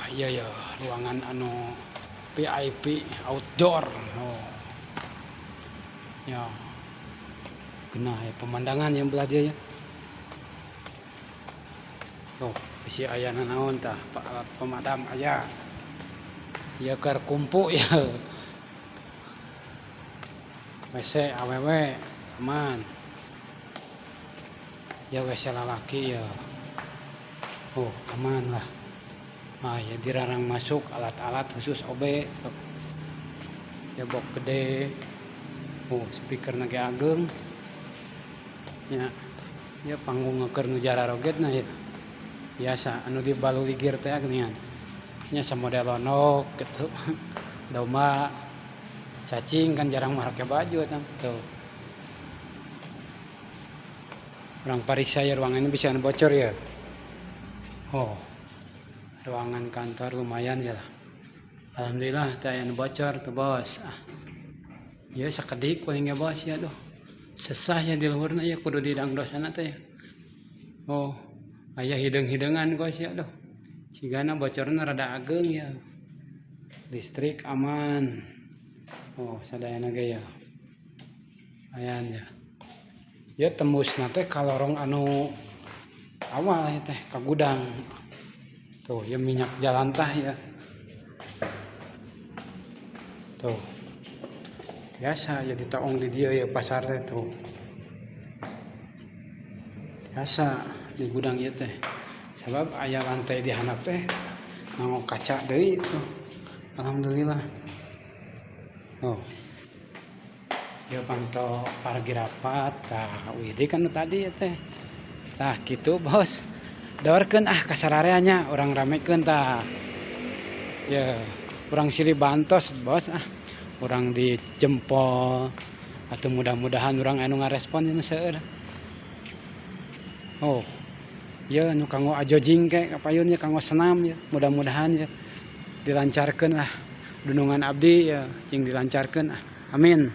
Iya ya, ruangan anu VIP outdoor. Oh. Ya. Kena ya pemandangan yang belah dia ya. Oh, bisi aya nanaon tah, alat pemadam aya. Ya keur kumpu ya. WC awewe aman. Ya WC lalaki ya. Oh, aman lah. Ah, ya dilarang masuk alat-alat khusus OB. Ya bok gede. Oh, speaker ge ageng. Ya. Ya panggung keur nu jararoget nah ya. Biasa anu di baluligir teh geuningan. Nya samodel londok gitu. Domba cacing kan jarang make baju eta tuh. Urang pariksa ya ruangan ini bisa bocor ya. Oh. Ruangan kantor lumayan ya lah. Alhamdulillah teh aya nu bocor tuh bos. Ah. Ya sakedik paling ya bos ya duh. Sesah ya di luhurna ya kudu di dangdosana teh ya. Oh, aya hideung-hideungan bos ya duh. Cigana bocorna rada ageng ya. Listrik aman. Oh, sadayana ge ya. Ayan ya. Ya tembusna teh ka lorong anu awal ya teh ka gudang. Tuh, ya minyak jalantah ya. Tuh. Biasa ya ditaong di dia ya pasar teh tuh. Biasa di gudang ieu teh. Sebab aya lantai di handap teh nganggo kaca deui tuh. Alhamdulillah. Oh. Ya pantau pargi rapat tah widi kan tadi ya teh. Tah kitu bos. Dawarkeun ah ka sararea nya urang ramekeun tah. Ya, urang silih bantos bos ah. Urang dijempol atau mudah-mudahan urang anu ngarespon nu seueur. Oh. Ya nu kanggo ajojing ke kapayun ya kanggo senam ya. Mudah-mudahan ya dilancarkeun lah dunungan abdi ya cing dilancarkeun ah. Amin.